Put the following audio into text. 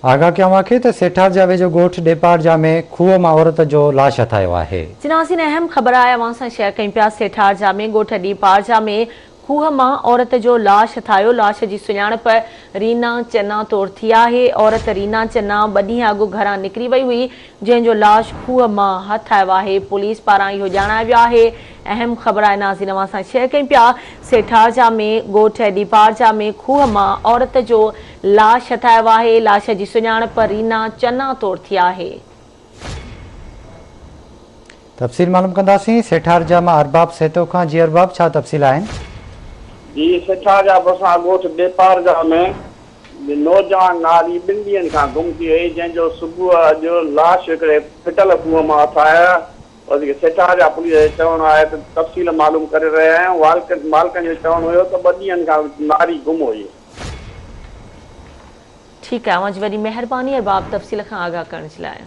آگاهه ڪيان اوهان کي ته سيٺارجا ويجهو ڳوٺ ڏيپارجا ۾ کوهه مان عورت جو لاش هٿ آيو آهي. چناسين اهم خبر آهي اوهان سان شيئر ڪيون پيا سيٺارجا ۾ ڳوٺ ڏيپارجا ۾ کوهه مان عورت جو لاش هٿ آيو لاش جي سڃاڻپ رينا چنا طور ٿي آهي عورت رينا چنا ٻه ڏينهن اڳ گهران نڪري وئي هئي جنهن جو لاش کوهه مان هٿ آيو آهي پوليس پاران اهو ڄاڻايو ويو آهي اهم خبر آهي ناظرين اوهان سان شيئر ڪيون پيا سيٺارجا ۾ ڳوٺ ڏيپارجا ۾ کوهه مان عورت جو لاش هٿ آيو آهي لاش جي سڃاڻپ رينا چنا طور ٿي آهي. تفصيل معلوم ڪنداسين سيٺارجا مان ارباب سهتو کان جي ارباب ڇا تفصيل آهن. جي سيٺارجا ڀرسان ڳوٺ ڏيپارجا ۾ نوجوان ناري ٻن ڏينهن کان گم ٿي وئي جنهن جو صبح اڄ لاش هڪڙي ڦٽل کوهه مان هٿ آيو وڌيڪ سيٺارجا پوليس جو چوڻ آهي ته تفصيل معلوم ڪري رهيا آهيون مالڪن جو چوڻ هيو ته ٻه ڏينهن کان ناري گم هئي. ٺيڪ آهي اوهان جي وڏي مهرباني ارباب تفصيل کان آگاهه ڪرڻ جي لاء.